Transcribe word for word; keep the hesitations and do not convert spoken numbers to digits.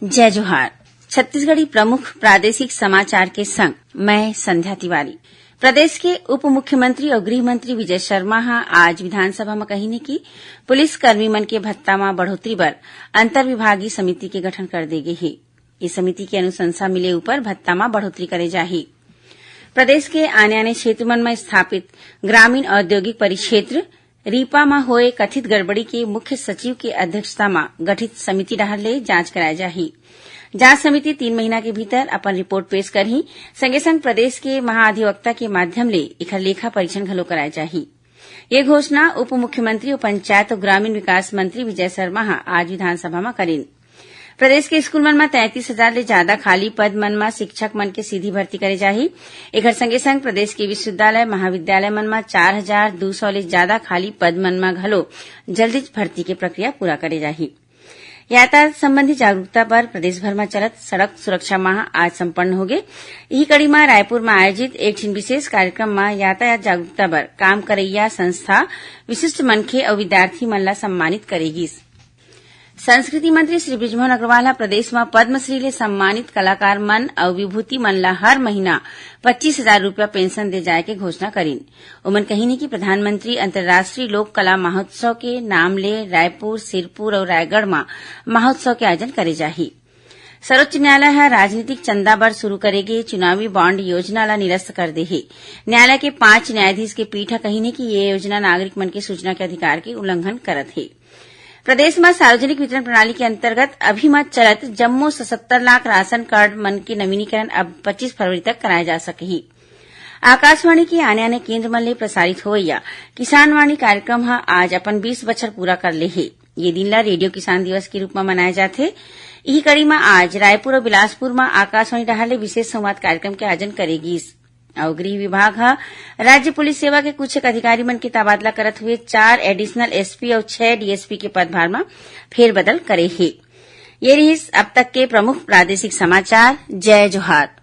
जय जोहार। छत्तीसगढ़ी प्रमुख प्रादेशिक समाचार के संग मैं संध्या तिवारी। प्रदेश के उप मुख्यमंत्री और गृह मंत्री विजय शर्मा ह आज विधानसभा म कहिन हे कि पुलिस कर्मी मन के भत्ता म बढ़ोतरी बर अंतर विभागीय समिति के गठन कर दे गे हे। ये समिति के अनुशंसा मिले ऊपर भत्ता म बढ़ोतरी करे जाही। प्रदेश के आने-आने क्षेत्र मन म स्थापित ग्रामीण औद्योगिक परिक्षेत्र रीपा म होए कथित गड़बड़ी के मुख्य सचिव के अध्यक्षता म गठित समिति डहार ले जांच कराए जाही। जांच समिति तीन महीना के भीतर अपन रिपोर्ट पेश करही। संगे संग प्रदेश के महाधिवक्ता के माध्यम ले एखर लेखा परीक्षण घलो कराए जाही। ये घोषणा उप मुख्यमंत्री और पंचायत और ग्रामीण विकास मंत्री विजय शर्मा ह आज विधानसभा म करिन। प्रदेश के स्कूल मन म तैंतीस हजार ले ज्यादा खाली पद मन म शिक्षक मन के सीधी भर्ती करे जाही। एखर संगे संग प्रदेश के विश्वविद्यालय, महाविद्यालय मन म चार हजार दू सौ ले ज्यादा खाली पद मन म घलो जल्दीच भर्ती के प्रक्रिया पूरा करे जाही। यातायात संबंधी जागरूकता पर प्रदेश भर म चलत सड़क सुरक्षा माह आज संपन्न होगे। इही कड़ी म रायपुर म आयोजित एक ठिन विशेष कार्यक्रम म यातायात जागरूकता बर काम करइया संस्था, विशिष्ट मनखे अउ विद्यार्थी मन ला सम्मानित करे गिस। संस्कृति मंत्री श्री बृजमोहन अग्रवाल ह प्रदेश म पद्मश्री ले सम्मानित कलाकार मन अउ विभूति मन ला हर महीना पच्चीस हजार रुपया पेंशन दे जाय के घोषणा करिन। ओमन कहिन कि प्रधानमंत्री अंतर्राष्ट्रीय लोक कला महोत्सव के नाम ले रायपुर, सिरपुर अउ रायगढ़ म महोत्सव के आयोजन करे जाही। सर्वोच्च न्यायालय ह राजनीतिक चंदा बर शुरू करे गे चुनावी बॉन्ड योजना ला निरस्त कर दे हे। न्यायालय के पांच न्यायाधीश के पीठ ह कहिन हे कि ये योजना नागरिक मन के सूचना के अधिकार के उल्लंघन करत हे। प्रदेश म सार्वजनिक वितरण प्रणाली के अंतर्गत अभी म चलत जम्मो सतहत्तर लाख राशन कार्ड मन के नवीनीकरण अब पच्चीस फरवरी तक कराए जा सकही। आकाशवाणी के आने-आने केंद्र मन ले प्रसारित होवइया किसानवाणी कार्यक्रम ह आज अपन बीस बछर पूरा कर ले हे। ये दिन ला रेडियो किसान दिवस के रूप म मनाए जाथे। इही कड़ी म आज रायपुर अउ बिलासपुर म आकाशवाणी डहार ले विशेष संवाद कार्यक्रम के आयोजन करे गिस। अउ गृह विभाग ह राज्य पुलिस सेवा के कुछ एक अधिकारी मन के तबादला करत हुए चार एडिशनल एसपी अउ छह डीएसपी के पदभार म फेरबदल करे हे। ये रिहिस अब तक के प्रमुख प्रादेशिक समाचार। जय जोहार।